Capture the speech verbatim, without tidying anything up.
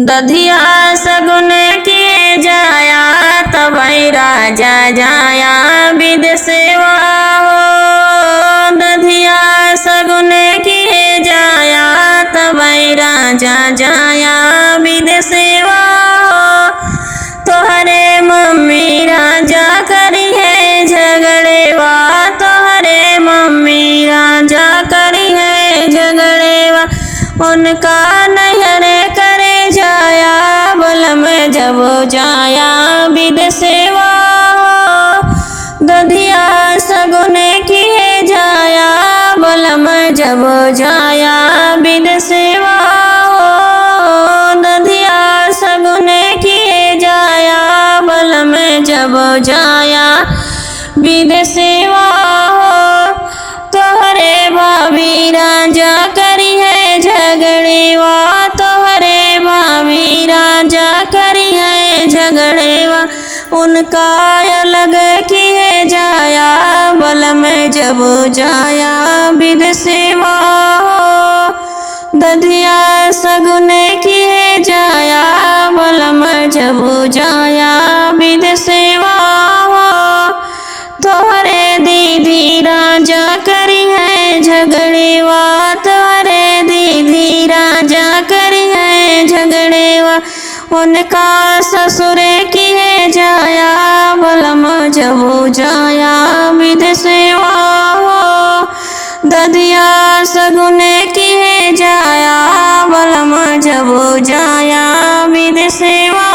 दधिया सगुन किहे जाया, तबई राजा जाया बिदेसेवा हो। दधिया सगुन किहे जाया, तबई राजा जाया बिदेसेवा हो। तोहरे मम्मी राजा करिहे झगड़ेवा, तोहरे मम्मी राजा करिहे झगड़ेवा। उनका नैहर करे जाया, बलम जब जाया बिदेसेवा हो। दधिया सगुन किहे जाया, बलम जब जाया बिदेसेवा हो। दधिया सगुन किहे जाया, बलम जब जाया बिदेसेवा हो। तोहरे भाभी राजा करिहे झगड़ेवा, तोहरे भाभी राजा करिहे झगड़ेवा। उनका अलग किहे जाया, बलम जब जाया बिदेसेवा हो। दधिया सगुन किहे जाया, बलम जब जाया बिदेसेवा हो। तोहरे दीदी राजा करिहे झगड़ेवा, तोहरे दीदी राजा करिहे झगड़ेवा। उनका ससुर किहे जाया, बलम जब जाया बिदेसेवा हो। दधिया सगुन किहे जाया, बलम जब जाया बिदेसेवा